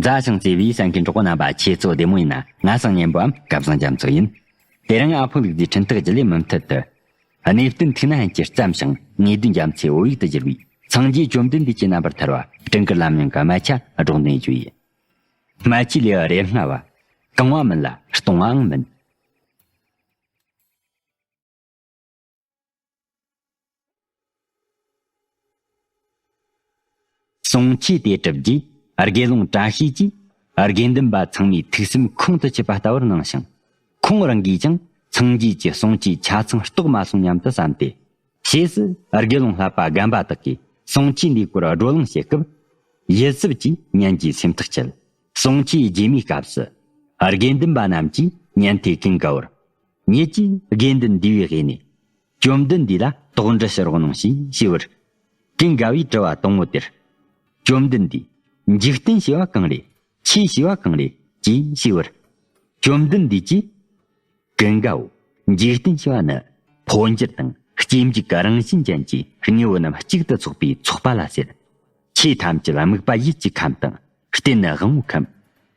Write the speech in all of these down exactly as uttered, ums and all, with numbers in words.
མཛའ་ཞིང་བརྩེ་བའི་གསན་མཁན་གྲོགས་པོ་རྣམ་པ། ཁྱེད་ཚོ་བདེ་མོ་ཡིན་ན། ང་སང་ཉན་པའམ་སྐལ་བཟང་རྒྱ་མཚོ་ཡིན། དེ་རིང་ཨ་ཕོ་ལུག་རྫིའི་འཕྲིན་སྟེགས་བརྒྱུད་ལས་མུ་མཐུད་དུ། གནས་བརྟན་ཐུགས་ན་ཧན་གྱི་བརྩམས་ཤིང་ངེས་དོན་རྒྱ་མཚོའི་བོད་ཡིག་ཏུ་བསྒྱུར་བའི་སངས་རྒྱས་བཅོམ་ལྡན་འདས་ཀྱི་རྣམ་པར་ཐར་བ་སྤྲིན་དཀར་ལམ་རྙིང་གི་དམར་ཆ་སྒྲོག་འདོན་ཞུ་ཡི། སྨད་ཆུའི་ལེའུ་རེ་ལྔ་བ། གང་བ་མིན་ལ་སྟོང་བའང་མིན། གསུང་ཆོས་དེ་གྲུབ་རྗེས་དགེ་སློང་བཀྲ་ཤིས་ཀྱིས་དགེ་འདུན་པ་ཚང་མའི་ཐུགས་སེམས་ཁོང་དུ་ཆུད་པ་ལྟ་བུར་སྣང་ཞིང་། ཁོང་རང་གིས་ཀྱང་སངས་རྒྱས་ཀྱི་གསུང་ཆོས་ཆ་ཚང་རྟོགས་མ་སོང་སྙམ་དུ་བསམ་སྟེ། ཕྱིས་སུ་དགེ་སློང་བསླབ་པ་རྒན་པ་དག་གིས་གསུང་ཆོས་འདིའི་སྐོར་བགྲོ་གླེང་བྱེད་སྐབས། ཡིད་སྲིབ་ཀྱིས་ཉན་གྱིས་སེམས་ཐག་བཅད། གསུང་ཆོས་རྗེས་མའི་སྐབས་སུ། དགེ་འདུན་པ་རྣམས་ཀྱིས་ཉན་ཐོས་ཀུན་དགའ་བོར། ཉིད་ཀྱིས་དགེ་འདུན་འདུས་པའི་དབུས་ནས། བཅོམ་ལྡན་འདས་ལ་དོགས་འདྲི་ཞུ་རོགས་གནང་ཞེས་ཞུས་པར། ཀུན་དགའ་བོས་དྲི་བ་དང་པོ་དེར། བཅོམ་ལྡན་འདས། འཇིག་རྟེན་ཞེས་པ་གང་རེད། ཆོས་ཞེས་པ་གང་རེད་ཅེས་ཞུས་པར། བཅོམ་ལྡན་འདས་ཀྱིས། ཀུན་དགའ་བོ། འཇིག་རྟེན་ཞེས་པ་ནི། འཕོ་འགྱུར་དང་སྐྱེ་འཇིག་གི་རང་བཞིན་ཅན་གྱི་དངོས་པོ་རྣམས་གཅིག་ཏུ་ཚོགས་པའི་ཚོགས་པ་ལ་ཟེར། ཆོས་ཐམས་ཅད་དམིགས་པ་ཡུལ་གྱི་ཁམས་དང་། རྟེན་ནི་དབང་པོའི་ཁམས།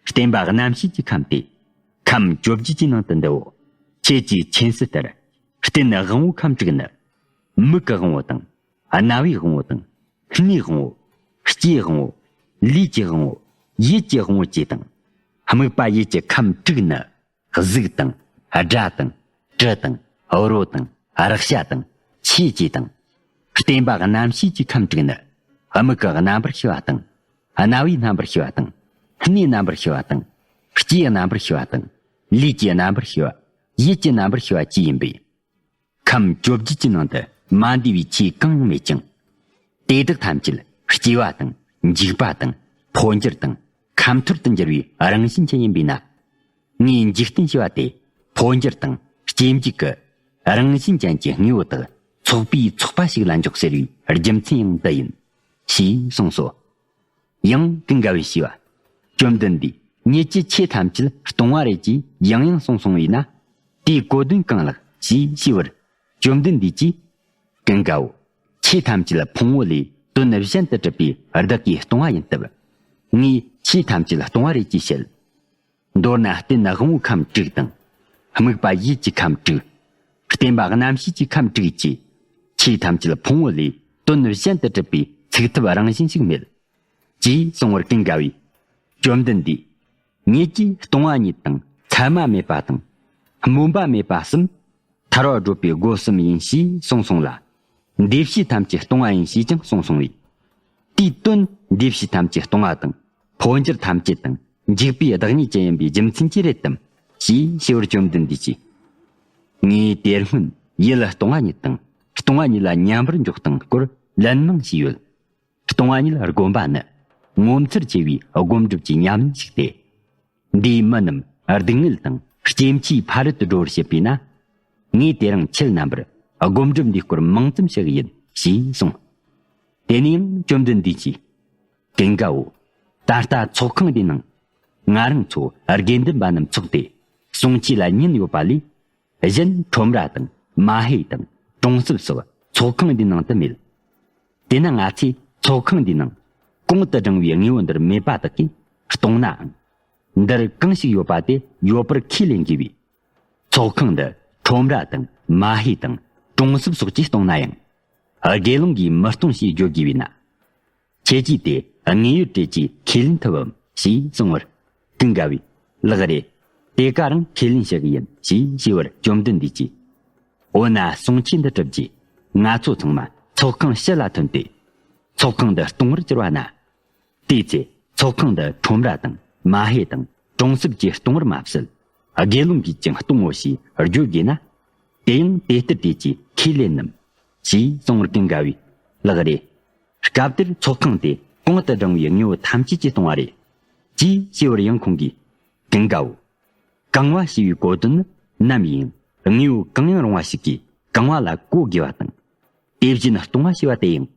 བརྟེན་པ་རྣམ་ཤེས་ཀྱི་ཁམས་ཏེ། ཁམས་བཅོ་བརྒྱད་ཀྱི་ནང་དུ་འདུའོ། ཁྱེད་ཀྱིས་མཁྱེན་གསལ་ལྟར། རྟེན་ནི་དབང་པོའི་ཁམས་དྲུག་ནི། མིག་གི་དབང་པོ་དང་། རྣ་བའི་དབང་པོ་དང་། སྣའི་དབང་པོ། ལྕེའི་དབང་པོ། ལུས་ཀྱི་དབང་པོ། ཡིད་ཀྱི་དབང་པོ་བཅས་དང་། དམིགས་པ་ཡུལ་གྱི་ཁམས་དྲུག་ནི། གཟུགས་དང་། སྒྲ་དང་། དྲི་དང་། རོ་དང་། རེག་བྱ་དང་། ཆོས་བཅས་དང་། བརྟེན་པ་རྣམ་ཤེས་ཀྱི་ཁམས་དྲུག་ནི། མིག་གི་རྣམ་པར་ཤེས་པ་དང་། རྣ་བའི་རྣམ་པར་ཤེས་པ་དང་། སྣའི་རྣམ་པར་ཤེས་པ་དང་། ལྕེའི་རྣམ་པར་ཤེས་པ་དང་། ལུས་ཀྱི་རྣམ་པར་ཤེས་པ། ཡིད་ཀྱི་རྣམ་པར་ཤེས་པ་བཅས་ཡིན་པས། ཁམས་བཅོ་བརྒྱད་ཀྱི་ནང་དུ་མ་འདུས་པའི་ཆོས་གང་ཡང་མེད་ཅིང་། དེ་དག་ཐམས་ཅད་སྐྱེ་བ་དང་། འཇིག་པ་དང་། འཕོ་འགྱུར་དང་། ཁམས་ཐོར་དུ་འགྱུར་བའི་རང་བཞིན་ཅན་ཡིན་པས་ན། ངས་འཇིག་རྟེན་ཞེས་པ་དེ། འཕོ་འགྱུར་དང་། སྐྱེ་འཇིག་གི་རང་བཞིན་ཅན་གྱི་དངོས་པོ་དག་ཚོགས་པའི་ཚོགས་པ་ཞིག་ལ་འཇོག་ཟེར་བའི་རྒྱུ་མཚན་ཡང་འདི་ཡིན། ཞེས་གསུངས་སོ། ཡང་ཀུན་དགའ་བོས་ཞུས་པ། བཅོམ་ལྡན་འདས། ཉིད་ཀྱིས་ཆོས་ཐམས་ཅད་སྟོང་པ་རེད་ཅེས་ཡང་ཡང་གསུངས་སོང་བས་ན། དེའི་གོ་དོན་གང་ལགས་ཞེས་ཞུས་པར། བཅོམ་ལྡན་འདས་ཀྱིས། ཀུན་དགའ་བོ། ཆོས་ཐམས་ཅད་ཕུང་པོ་ལས་དོན་གཞན་དུ་གྲུབ་པའི་བདག་གིས་སྟོང་པ་ཡིན་སྟབས། ངས་ཆོས་ཐམས་ཅད་སྟོང་པ་རེད་ཅེས་བཤད། མདོར་ན་རྟེན་དབང་པོའི་ཁམས་དྲུག་དང་། དམིགས་པ་ཡུལ་གྱི་ཁམས་དྲུག། བརྟེན་པ་རྣམ་ཤེས་ཀྱི་ཁམས་དྲུག་བཅས། ཆོས་ཐམས་ཅད་ཕུང་པོ་ལས་དོན་གཞན་དུ་གྲུབ་པའི་ཚུགས་ཐུབ་རང་བཞིན་ཞིག་མེད། ཅེས་གསུང་བར་ཀུན་དགའ་བོས། བཅོམ་ལྡན་འདས། ཉིད་ཀྱིས་སྟོང་པ་ཉིད་དང་མཚན་མ་མེད་པ་དང་། སྨོན་པ་མེད་པ་གསུམ། ཐར་པ་བགྲོད་པའི་སྒོ་གསུམ་ཡིན་ཞེས་གསུངས་སོང་ལ། འདུས་བྱས་ཐམས་ཅད་སྟོང་པ་ཡིན་ཞེས་ཀྱང་གསུངས་སོང་བས། དེའི་དོན་འདུས་བྱས་ཐམས་ཅད་སྟོང་པ་དང་། འཕོ་འགྱུར་ཐམས་ཅད་དང་འཇིག་པའི་བདག་ཉིད་ཅན་ཡིན་པའི་རྒྱུ་མཚན་གྱིས་རེད་དམ། ཞེས་ཞུ་བར་བཅོམ་ལྡན་འདས་ཀྱིས། ངས་དེ་སྔོན་ཡུལ་སྟོང་པ་ཉིད་དང་སྟོང་པ་ཉིད་ལ་མཉམ་པར་འཇོག་སྟངས་སྐོར་ལན་མང་ཞུས་ཡོད། སྟོང་པ་ཉིད་སྒོམ་པ་ནི་ངོ་མཚར་ཆེ་བའི་སྒོམ་སྒྲུབ་ཀྱི་ཉམས་ལེན་ཞིག་སྟེ། འདིས་མི་རྣམས་སྡུག་བསྔལ་དང་སྐྱེ་འཆིའི་ཕ་རོལ་ཏུ་འགྲོ་བར་བྱེད་པས་ན། ངས་དེ་རིང་ཁྱེད་རྣམ་པར་སྒོམ་སྒྲུབ་འདིའི་སྐོར་མང་ཙམ་བཤད་ཀྱི་ཡིན་ཞེས་གསུངས། དེ་ནས་ཡང་བཅོམ་ལྡན་འདས་ཀྱིས། ཀུན་དགའ་བོ། ད་ལྟ་ཚོགས་ཁང་འདིའི་ནང་ང་རང་ཚོ་དགེ་འདུན་པ་རྣམས་ཚོགས་ཏེ་གསུང་ཆོས་ལ་ཉན་ཡོད་པ་ལས། གཞན་ཁྲོམ་ར་དང་མ་ཧེ་དང་གྲོང་གསེབ་སོགས་ཚོགས་ཁང་འདིའི་ནང་དུ་མེད། དེས་ན་ང་ཚོས་ཚོགས་ཁང་འདིའི་ནང་གོང་དུ་བགྲངས་པའི་དངོས་པོ་འདིར་མེད་པ་དག་གིས་སྟོང་ནའང་། འདིར་གང་ཞིག་ཡོད་པ་དེ་ཡོད་པར་ཁས་ལེན་དགོས་པས། ཚོགས་ཁང་འདི་ཁྲོམ་ར་དང་མ་ཧེ་དང་གྲོང་གསེབ་སོགས་ཀྱིས་སྟོང་ནའང་། དགེ་སློང་གིས་མི་སྟོང་ཞེས་བརྗོད་དགོས་པས་ན། ཁྱེད་ཀྱིས་དེ་དངོས་ཡོད་བཀྲས་ཀྱིས་ཁས་ལེན་ཐུབ་བམ་ཞེས་གསུངས་པར། ཀུན་དགའ་བོས། ལགས་རེད། དེ་ག་རང་ཁས་ལེན་བྱེད་ཀྱི་ཡིན་ཞེས་ཞུས་པར་བཅོམ་ལྡན་འདས་ཀྱིས། འོ་ན་གསུང་ཆོས་འདི་གྲུབ་རྗེས་ང་ཚོ་ཚང་མ་ཚོགས་ཁང་ཕྱི་ལ་ཐོན་ཏེ། ཚོགས་ཁང་འདི་སྟོང་པར་གྱུར་པ་ན། དེའི་ཚེ་ཚོགས་ཁང་འདི་ཁྲོམ་ར་དང་མ་ཧེ་དང་གྲོང་གསེབ་ཀྱིས་སྟོང་པར་མ་ཟད། དགེ་སློང་གིས་ཀྱང་སྟོང་ངོ་ཞེས་བརྗོད་དགོས་ན། དེ་ཡང་དེ་ལྟར་དེ་ཅིས་ཁས་ལེན་ནམ། ཞེས་གསུང་བར་ཀུན་དགའ་བོས། ལགས་རེད། སྐབས་དེར་ཚོགས་ཁང་དེ་གོང་དུ་བགྲངས་པའི་དངོས་པོ་ཐམས་ཅད་ཀྱིས་སྟོང་པ་རེད། ཅེས་ཞུས་པར་ཡང་ཁོང་གིས། ཀུན་དགའ་བོ། གང་བ་ཞེས་པའི་གོ་དོན་ནི་ནམ་ཡིན་དངོས་པོ་གང་ཡང་རུང་བ་ཞིག་གིས་གང་བ་ལ་གོ་དགོས་པ་དང་། དེ་བཞིན་སྟོང་པ་ཞེས་པ་དེ་ཡང་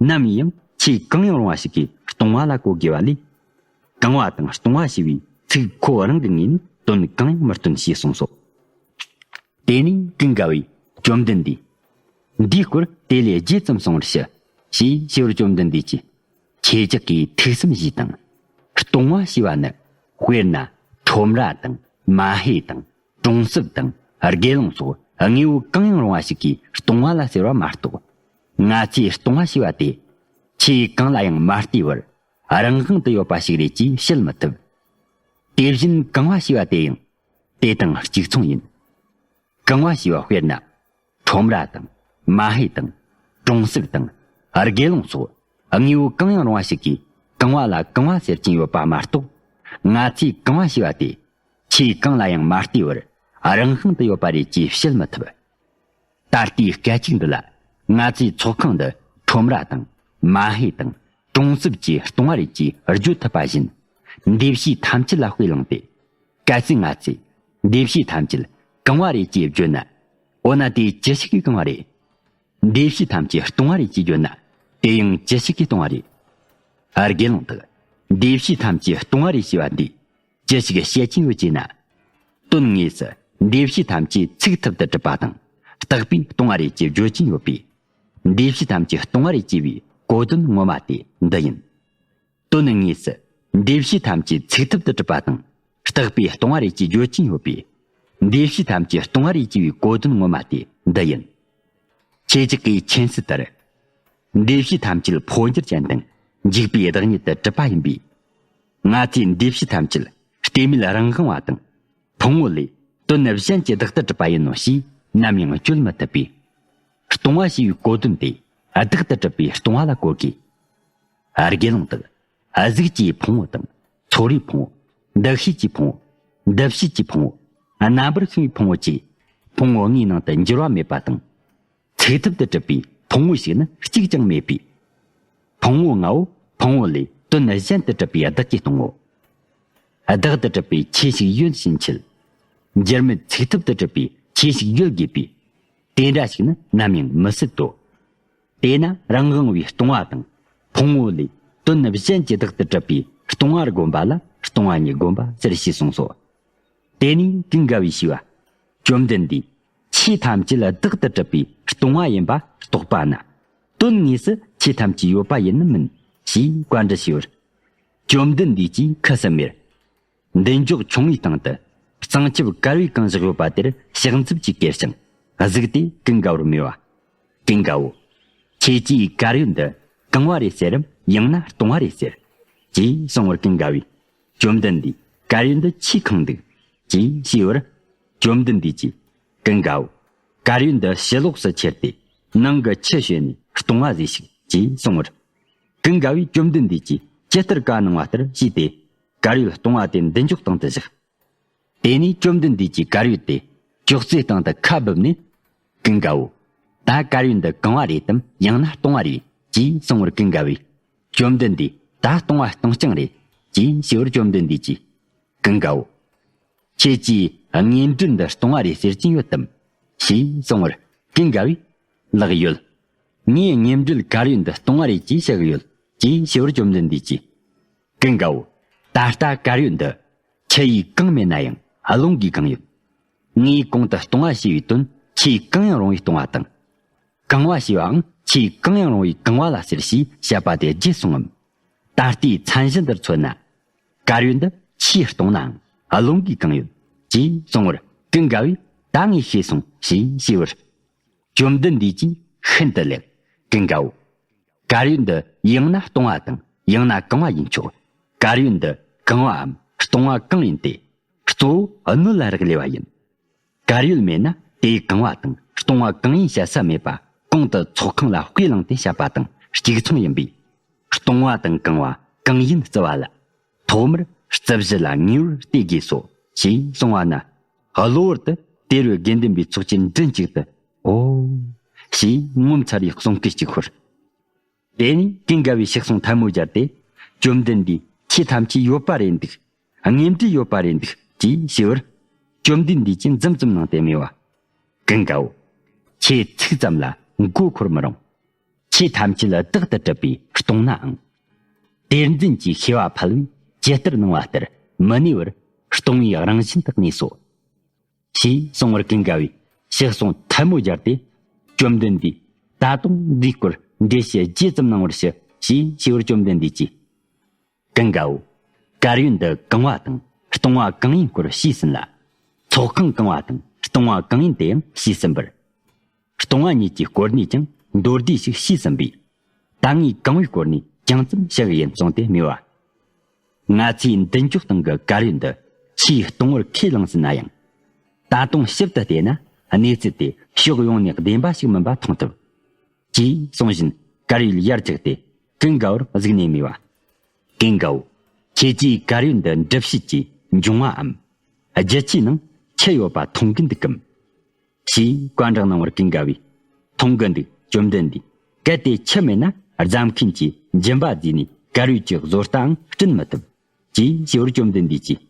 ནམ་ཡིན་ཡང་ཆོས་གང་ཡང་རུང་བ་ཞིག་གིས་སྟོང་པ་ལ་གོ་དགོས་པ་ལས། གང་བ་དང་སྟོང་པ་ཞེས་པའི་ཚིག་ཁོ་རང་གི་ངོས་ནས་དོན་གང་ཡང་མི་སྟོན་ཞེས་གསུངས་སོ། དེ་ནས་ཀུན་དགའ་བོས་བཅོམ་ལྡན་འདས། འདིའི་སྐོར་དེ་ལས་རྒྱས་ཙམ་གསུང་བར་ཞུ། ཞེས་ཞུས་པར་བཅོམ་ལྡན་འདས་ཀྱིས། ཁྱེད་ཅག་གིས་ཐུགས་བསམ་བཞེས་དང་། སྟོང་བ་ཞེས་པ་ནི། དཔེར་ན་ཁྲོམ་ར་དང་མ་ཧེ་དང་གྲོང་གསེབ་དང་དགེ་སློང་སོགས་དངོས་པོ་གང་ཡང་རུང་བ་ཞིག་གིས་སྟོང་བ་ལ་ཟེར་བ་མ་གཏོགས། ང་ཚོས་སྟོང་བ་ཞེས་པ་དེ། ཆོས་གང་ལ་ཡང་མ་ལྟོས་པར་རང་དབང་དུ་ཡོད་པ་ཞིག་རེད་ཅེས་བཤད་མི་ཐུབ། དེ་བཞིན་གང་བ་ཞེས་པ་དེ་ཡང་དེ་དང་གཅིག་མཚུངས་ཡིན། གང་བ་ཞེས་པ་དཔེར་ན། ཁྲོམ་ར་དང་། མ་ཧེ་དང་། གྲོང་གསེབ་དང་། དགེ་སློང་སོགས་དངོས་པོ་གང་ཡང་རུང་བ་ཞིག་གིས་གང་བ་ལ་གང་བ་ཟེར་གྱིན་ཡོད་པ་མ་གཏོགས། ང་ཚོས་གང་བ་ཞེས་པ་དེ་ཆོས་གང་ལ་ཡང་མ་ལྟོས་པར་རང་དབང་དུ་ཡོད་པ་རེད་ཅེས་བཤད་མི་ཐུབ། ད་ལྟའི་སྐད་ཅིག་འདི་ལ་ང་ཚོའི་ཚོགས་ཁང་འདི་ཁྲོམ་ར་དང་མ་ཧེ་དང་གྲོང་གསེབ་ཀྱི་སྟོང་བ་རེད་ཅེས་བརྗོད་ཐུབ་པ་བཞིན། འདུས་བྱས་ཐམས་ཅད་ལ་དཔེ་བླངས་ཏེ། གལ་སྲིད་ང་ཚོས་འདུས་བྱས་ཐམས་ཅད་གང་བ་རེད་ཅེས་བརྗོད་ན། འོ་ན་དེ་ཅི་ཞིག་གིས་གང་བ་རེད། འདུས་བྱས་ཐམས་ཅད་སྟོང་བ་རེད་ཅེས་བརྗོད་ན། དེ་ཡང་ཅི་ཞིག་གིས་སྟོང་བ་རེད། ཨ། དགེ་སློང་དག་འདུས་བྱས་ཐམས་ཅད་སྟོང་བ་རེད་ཅེས་པ་འདིས་ཅི་ཞིག་བཤད་ཀྱིན་ཡོད་ཅེ་ན། དོན་དངོས་སུ་འདུས་བྱས་ཐམས་ཅད་ཚུགས་ཐུབ་ཏུ་གྲུབ་པ་དང་རྟག་པས་སྟོང་བ་རེད་ཅེས་བརྗོད་ཀྱིན་ཡོད་པས། འདུས་བྱས་ཐམས་ཅད་སྟོང་བ་རེད་ཅེས་པའི་གོ་དོན་ངོ་མ་དེ་འདི་ཡིན། དོན་དངོས་སུ་འདུས་བྱས་ཐམས་ཅད་ཚུགས་ཐུབ་ཏུ་གྲུབ་པ་དང་རྟག་པས་སྟོང་བ་རེད་ཅེས་བརྗོད་ཀྱིན་ཡོད་པས། འདུས་བྱས་ཐམས་ཅད་སྟོང་བ་རེད་ཅེས་པའི་གོ་དོན་ངོ་མ་དེ་འདི་ཡིན། ཁྱེད་ཅག་གིས་མཁྱེན་གསལ་ལྟར། འདུས་བྱས་ཐམས་ཅད་འཕོ་འགྱུར་ཅན་དང་འཇིག་པའི་བདག་ཉིད་དུ་གྲུབ་པ་ཡིན་པས། ང་ཚོས་འདུས་བྱས་ཐམས་ཅད་ལྟོས་མེད་རང་དབང་བ་དང་། ཕུང་པོ་ལས་དོན་གཞན་གྱི་བདག་ཏུ་གྲུབ་པ་ཡིན་ནོ་ཞེས་ནམ་ཡང་བརྗོད་མི་ཐུབ་པས། སྟོང་བ་ཞེས་པའི་གོ་དོན་དེ་བདག་ཏུ་གྲུབ་པའི་སྟོང་བ་ལ་གོ་དགོས། དགེ་སློང་དག་གཟུགས་ཀྱི་ཕུང་པོ་དང་ཚོར་བའི་ཕུང་པོ། འདུ་ཤེས་ཀྱི་ཕུང་པོ། འདུ་བྱེད་ཀྱི་ཕུང་པོ། རྣམ་པར་ཤེས་པའི་ཕུང་པོ་བཅས་ཕུང་པོ་ལྔའི་ནང་དུ་འགྱུར་བ་མེད་པ་དང་། ཚུགས་ཐུབ་ཏུ་གྲུབ་པའི་ཕུང་པོ་ཞིག་ནི་གཅིག་ཀྱང་མེད་པས། ཕུང་པོ་ལྔ་བོ་ཕུང་པོ་ལས་དོན་གཞན་དུ་གྲུབ་པའི་བདག་གིས་སྟོང་ངོ་། བདག་ཏུ་གྲུབ་པའི་ཆོས་ཤིག་ཡོད་ཕྱིན་ཆད། འགྱུར་མེད་ཚུགས་ཐུབ་ཏུ་གྲུབ་པའི་ཆོས་ཤིག་ཡོད་དགོས་པས། དེ་འདྲ་ཞིག་ནི་ནམ་ཡང་མི་སྲིད་དོ། དེས་ན་རང་དབང་བའི་སྟོང་བ་དང་ཕུང་པོ་ལས་དོན་གཞན་གྱི་བདག་ཏུ་གྲུབ་པའི་སྟོང་བར་བསྒོམ་པ་ལ་སྟོང་བ་ཉིད་བསྒོམ་པ་ཟེར་ཞེས་གསུངས་སོ། དེ་ནས་ཀུན་དགའ་བོས་ཞུས་པ། བཅོམ་ལྡན་འདས། ཆོས་ཐམས་ཅད་བདག་ཏུ་གྲུབ་པའི་སྟོང་བ་ཡིན་པ་རྟོགས་པ་ན། དོན་དངོས་སུ་ཆོས་ཐམས་ཅད་ཡོད་པ་ཡིན་ནམ་མིན་ཞེས་བཀའ་འདྲི་ཞུས་པར། བཅོམ་ལྡན་འདས་ཀྱིས་ཁུ་སིམ་མེར། མདུན་ཅོག་ཆུང་བའི་སྟེང་དུ་གཙང་ཆབ་དཀར་པོས་གང་བཞག་ཡོད་པ་དེར་ཕྱག་མཛུབ་ཀྱིས་ཀེར་ཞིང་གཟིགས་ཏེ་ཀུན་དགའ་བོར་སྨྲས་པ། ཀུན་དགའ་བོ། ཁྱེད་ཀྱིས་དཀར་ཡོལ་འདི་གང་བ་རེད་ཟེར་རམ་ཡང་ན་སྟོང་བ་རེད་ཟེར། ཅེས་གསུངས་པར་ཀུན་དགའ་བོས། བཅོམ་ལྡན་འདས། དཀར་ཡོལ་འདི་ཆོས་གང་འདུག་ཅེས་ཞུས་པར། བཅོམ་ལྡན་འདས་ཀྱིས། ཀུན་དགའ་བོ། དཀར་ཡོལ་འདི་ཕྱི་ལོགས་སུ་ཁྱེར་ཏེ་ནང་གི་ཆུ་བཤོས་ནས་སྟོང་བ་བཟོས་ཤིག་ཅེས་གསུངས་པར། ཀུན་དགའ་བོས་བཅོམ་ལྡན་འདས་ཀྱིས་ཇི་ལྟར་བཀའ་གནང་བ་ལྟར་བྱས་ཏེ། དཀར་ཡོལ་སྟོང་བ་དེ་མདུན་ཅོག་སྟེང་དུ་བཞག་དེ་ནས་བཅོམ་ལྡན་འདས་ཀྱིས་དཀར་ཡོལ་དེ་ཅོག་ཙེའི་སྟེང་དུ་ཁ་སྦུབ་ནས། ཀུན་དགའ་བོ། ད་དཀར་ཡོལ་འདི་གང་བ་རེད་དམ་ཡང་ན་སྟོང་བ་རེད་ཅེས་གསུངས་པར་ཀུན་དགའ་བོས། བཅོམ་ལྡན་འདས། ད་སྟོང་བ་སྟོང་རྐྱང་རེད་ཅེས་ཞུས་པར་བཅོམ་ལྡན་འདས་ཀྱིས། ཀུན་དགའ་བོ། ཁྱེད་ཀྱིས་དངོས་འབྲེལ་འདི་སྟོང་བ་རེད་ཟེར་གྱིན་ཡོད་དམ། ཞེས་གསུངས་པར་ཀུན་དགའ་བོས། ལགས་ཡོད། ངས་དངོས་འབྲེལ་དཀར་ཡོལ་འདི་སྟོང་བ་རེད་ཅེས་བཤད་ཀྱི་ཡོད་ཅེས་ཞུས་པར་བཅོམ་ལྡན་འདས་ཀྱིས། ཀུན་དགའ་བོ། ད་ལྟ་དཀར་ཡོལ་འདི་ཆུ་ཡིས་གང་མེད་ན་ཡང་རླུང་གིས་གང་ཡོད། ངས་གོང་དུ་སྟོང་བ་ཞེས་པའི་དོན་ཆོས་གང་ཡང་རུང་བས་སྟོང་བ་དང་། གང་བ་ཞེས་པའང་ཆོས་གང་ཡང་རུང་བས་གང་བ་ལ་ཟེར་ཞེས་བཤད་པ་དེ་བརྗེད་སོང་ངམ། ད་ལྟའི་མཚན་གཞི་འདིར་མཚོན་ན། དཀར་ཡོལ་འདི་ཆུས་སྟོང་ནའང་རླུང་གིས་གང་ཡོད་ཅེས་གསུངས་པར་ཀུན་དགའ་བོས། ད་ངས་ཤེས་སོང་ཞེས་ཞུས་པར། བཅོམ་ལྡན་འདས་ཀྱིས་ཤིན་ཏུ་ལེགས། ཀུན་དགའ་བོ། དཀར་ཡོལ་འདི་ཡང་ན་སྟོང་བ་དང་ཡང་ན་གང་བ་ཡིན་ཆོག་དཀར་ཡོལ་འདི་གང་བའམ་སྟོང་བ་གང་ཡིན་ཏེ། གཙོ་བོ་སྣོད་ལ་རག་ལས་པ་ཡིན། དཀར་ཡོལ་མེད་ན་དེའི་གང་བ་དང་སྟོང་བ་གང་ཡིན་བཤད་ས་མེད་པ་གོང་དུ་ཚོགས་ཁང་ལ་དཔེ་བླངས་ཏེ་བཤད་པ་དང་གཅིག་མཚུངས་ཡིན་པས། སྟོང་བ་དང་གང་བ་གང་ཡིན་བརྩི་བ་ལ། ཐོག་མར་རྩིབས་བཞི་ལ་ངེས་པར་ལྟོས་དགོས་སོ་ཞེས་གསུངས་པ་ན། གློ་བུར་དུ་དེ་རུ་དགེ་འདུན་པའི་ཚོགས་ཀྱི་མགྲིན་གཅིག་ཏུ། ཨོ། ཞེས་ངོ་མཚར་བའི་གསུང་སྐད་ཅིག་ཤོར། དེ་ནས་ཀུན་དགའ་བོས་ཕྱག་ཟུང་ཐལ་མོ་སྦྱར་ཏེ། བཅོམ་ལྡན་འདས་ཆོས་ཐམས་ཅད་ཡོད་པ་རེད་འདུག་དངོས་འབྲེལ་ཡོད་པ་རེད་འདུག་ཅེས་ཞུས་པར། བཅོམ་ལྡན་འདས་ཀྱིས་འཛུམ་ཙམ་གནང་སྟེ་སྨྲས་པ། ཀུན་དགའ་བོ། ཁྱེད་ཚིག་ཙམ་ལ་མགོ་འཁོར་མི་རུང་། ཆོས་ཐམས་ཅད་བདག་ཏུ་གྲུབ་པས་སྟོང་ནའང་། དེར་འཛིན་གྱི་ཤེས་པ་ཕལ་བས་ཇི་ལྟར་སྣང་བ་ལྟར་མི་གནས་པར་སྟོང་བའི་རང་བཞིན་དུ་གནས་སོ། ཞེས་གསུངས་པར་ཀུན་དགའ་བོས་ཕྱག་ཟུང་ཐལ་མོ་སྦྱར་ཏེ། བཅོམ་ལྡན་འདས། ད་དུང་འདིའི་སྐོར་འགྲེལ་བཤད་རྒྱས་ཙམ་གནང་བར་ཞུ། ཞེས་ཞུས་པར་བཅོམ་ལྡན་འདས་ཀྱིས། ཀུན་དགའ་བོ། དཀར་ཡོལ་འདི་གང་བ་དང་སྟོང་བ་གང་ཡིན་སྐོར་ཤེས་ཟིན་ལ། ཚོགས་ཁང་གང་བ་དང་སྟོང་བ་གང་ཡིན་དེ་ཡང་ཤེས་ཟིན་པར། སྟོང་བ་ཉིད་ཀྱི་སྐོར་ནས་ཀྱང་མདོར་བསྡུས་ཤིག་ཤེས་ཟིན་པས། ད་ངས་གང་བའི་སྐོར་ནས་ཅུང་ཙམ་བཤད་གི་ཡིན་གསུངས་ཏེ་སྨྲས་པ། ང་ཚོའི་མདུན་ཅོག་སྟེང་གི་དཀར་ཡོལ་འདི་ཆེས་སྟོང་བར་ཁས་བླངས་ཟིན་ན་ཡང་། ད་དུང་ཞིབ་ཏུ་བལྟས་ན་གནས་ཚུལ་དེ་ཕྱོགས་ཡོངས་ནས་བདེན་པ་ཞིག་མིན་པ་མཐོང་ཐུབ། ཅེས་གསུངས་བཞིན་དཀར་ཡོལ་ཡར་བཀྱགས་ཏེ་ཀུན་དགའ་བོར་གཟིགས་ནས་སྨྲས་པ། ཀུན་དགའ་བོ། ཁྱེད་ཀྱིས་དཀར་ཡོལ་འདི་འབྲི་བྱེད་ཀྱི་འབྱུང་བའམ། རྒྱུ་ཆའི་ནང་ཆུ་ཡོད་པ་མཐོང་གི་འདུག་གམ། ཞེས་བཀའ་འདྲི་གནང་བར་ཀུན་དགའ་བོས། མཐོང་གི་འདུག་བཅོམ་ལྡན་འདས། གལ་ཏེ་ཆུ་མེད་ན་རྫ་མཁན་གྱིས་འཇིམ་པ་བརྫིས་ནས་དཀར་ཡོལ་གྱི་བཟོ་ལྟའང་བསྐྲུན་མི་ཐུབ། ཅེས་ཞུས་པར་བཅོམ་ལྡན་འདས་ཀྱིས།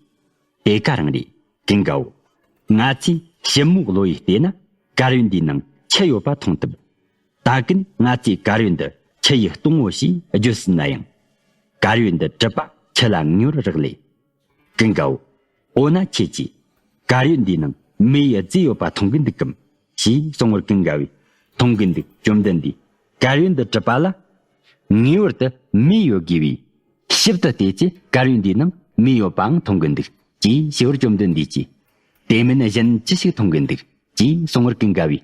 དེ་ག་རང་རེད། ཀུན་དགའ་བོ། ང་ཚོས་ཞིབ་མོ་བློ་ཡིས་བལྟས་ན་དཀར་ཡོལ་འདིའི་ནང་ཆུ་ཡོད་པ་མཐོང་ཐུབ། ད་གིན་ང་ཚོས་དཀར་ཡོལ་འདི་ཆུ་ཡི་སྟོང་བོ་ཞེས་བརྗོད་ཟིན་ན་ཡང་། དཀར་ཡོལ་འདི་གྲུབ་པ་ཆུ་ལ་ངེས་པར་རག་ལས། ཀུན་དགའ་བོ། འོ་ན་ཁྱེད་ཀྱིས་དཀར་ཡོལ་འདིའི་ནང་མེ་ཡི་རྫས་ཡོད་པ་མཐོང་གི་འདུག་གམ། ཞེས་གསུང་བར་ཀུན་དགའ་བོས། མཐོང་གི་འདུག་བཅོམ་ལྡན་འདས། དཀར་ཡོལ་འདི་གྲུབ་པ་ལ་ངེས་པར་དུ་མེ་ཡོད་དགོས་པས། ཞིབ་ཏུ་བལྟས་ཚེ་དཀར་ཡོལ་འདིའི་ནང་མེ་ཡོད་པའང་མཐོང་གི་འདུག་ཅེས་ཞུས་པར་བཅོམ་ལྡན་འདས་ཀྱིས། དེ་མིན་གཞན་ཅི་ཞིག་མཐོང་གི་འདུག་ཅེས་གསུང་བར་ཀུན་དགའ་བོས།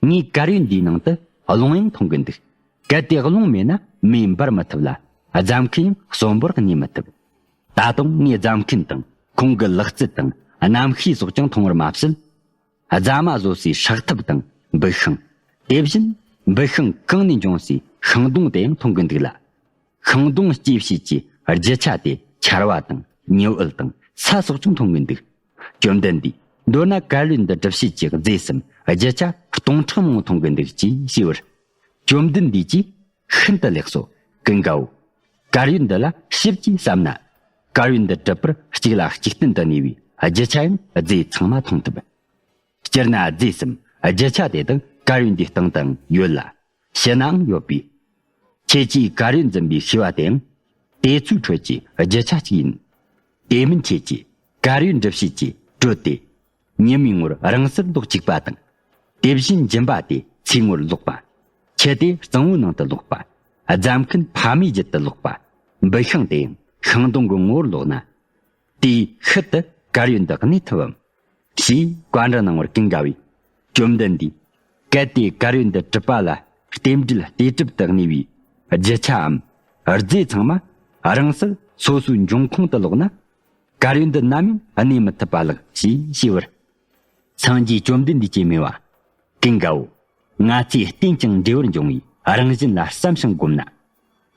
ངས་དཀར་ཡོལ་འདིའི་ནང་དུ་རླུང་ཡང་མཐོང་གི་འདུག་གལ་ཏེ་རླུང་མེད་ན་མེ་འབར་མི་ཐུབ་ལ། རྫ་མཁན་ཡང་གསོན་པོར་གནས་མི་ཐུབ། ད་དུང་ངས་རྫ་མཁན་དང་ཁོང་གི་ལག་རྩལ་དང་རྣམ་ཤེས་སོགས་ཀྱང་མཐོང་བར་མ་ཟད། རྫ་མ་བཟོ་སའི་སྲེག་ཐབ་དང་འབུད་ཤིང་། དེ་བཞིན་འབུད་ཤིང་གང་ནས་འབྱུང་སའི་ཤིང་སྡོང་དེ་ཡང་མཐོང་གི་འདུག་ལ། ཤིང་སྡོང་སྐྱེ་བྱེད་ཀྱི་རྒྱུ་ཆ་དེ་ཆར་བ་དང་ཉི་འོད་དང་ས་སོགས་ཀྱང་མཐོང་གི་འདུག་བཅོམ་ལྡན་འདས། མདོར་ན་དཀར་ཡོལ་འདི་གྲུབ་བྱེད་ཀྱི་རྫས་སམ་རྒྱུ་ཆ་སྟོང་ཕྲག་མང་མཐོང་གི་འདུག་ཅེས་ཞུས་པར། བཅོམ་ལྡན་འདས་ཀྱིས་ཤིན་ཏུ་ལེགས་སོ། ཀུན་དགའ་བོ། དཀར་ཡོལ་འདི་ལ་ཞིབ་ཀྱིས་བསམ་ན། དཀར་ཡོལ་འདི་གྲུབ་པར་གཅིག་ལ་གཅིག་བརྟེན་དུ་གནས་པའི་རྒྱུ་ཆ་ཡང་རྫས་ཚང་མ་མཐོང་ཐུབ། སྤྱིར་ན་རྫས་སམ་རྒྱུ་ཆ་དེ་དག་དཀར་ཡོལ་འདིའི་སྟེང་དུའང་ཡོད་ལ། ཕྱི་ནའང་ཡོད་པས། ཁྱེད་ཀྱིས་དཀར་ཡོལ་འཛིན་པའི་ཤེས་པ་དེའང་། དེ་ཚོའི་ཁྲོད་ཀྱི་རྒྱུ་ཆ་གཅིག་ཡིན། དེ་མིན་ཁྱེད་ཀྱིས་དཀར་ཡོལ་འབྲི་བྱེད་ཀྱི་དྲོད་དེ། ཉི་མའི་ངོར་རིང་བསྲེལ་ལྡོག་གཅིག་པ་དང་། དེ་བཞིན་འཇིམ་པ་དེ་ཚེས་ངོར་ལོག་པ། ཆུ་དེ་གཙང་བོའི་ནང་དུ་ལོག་པ། རྫ་མཁན་ཕ་མའི་རྒྱུད་དུ་ལོག་པ། འབུད་ཤིང་དེ་ཡང་ཤིང་སྡོང་གི་ངོ་བོར་ལོག་ན། དེའི་ཤུལ་དུ་དཀར་ཡོལ་འདི་གནས་ཐུབ་བམ། ཞེས་བཀའ་འདྲི་གནང་བར་ཀུན་དགའ་བོས། བཅོམ་ལྡན་འདས། གལ་ཏེ་དཀར་ཡོལ་འདི་གྲུབ་པ་ལ་རྟེན་འབྲེལ་ལྟོས་གྲུབ་ཏུ་གནས་པའི་རྒྱུ་ཆའམ་རྫས་ཚང་མ་རིང་བསྲེལ་སོ་སོའི་འབྱུང་ཁུངས་དུ་ལོག་ན། དཀར་ཡོལ་འདི་ནམ་ཡང་གནས་མི་ཐུབ་པ་ལགས་ཞེས་ཞུས་པར། སངས་རྒྱས་བཅོམ་ལྡན་འདས་ཀྱིས་སྨྲས་པ། ཀུན་དགའ་བོ། ང་ཚོས་རྟེན་ཅིང་འབྲེལ་བར་འབྱུང་བའི་རང་བཞིན་ལ་བསམ་ཞིང་བསྒོམས་ན།